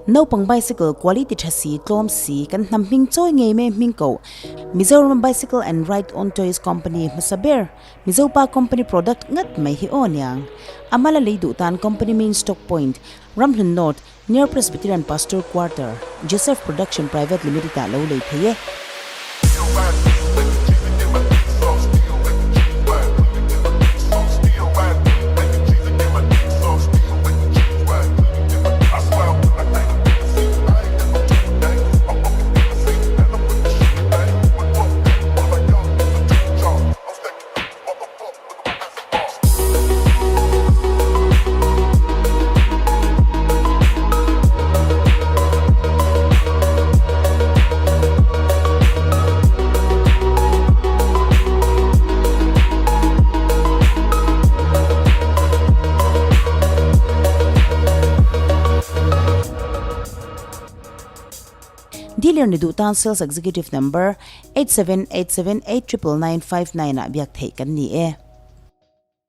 Naupang bicycle quality tha si, tlawm si, kan hnam hming chawi ngei mai hming koh. Mizoram Bicycle and Ride On Toys Company hmasa ber, Mizopa company product ngat mai hi aw niang. A mala lei duh tan company main stock point, Ramhlun North, Near Presbyterian Pastor Quarter, Joseph Production Private Limited ah lo lei thei e. Dealer ni duh tan Sales Executive Number, 8787899959 ah biak theih kan ni e.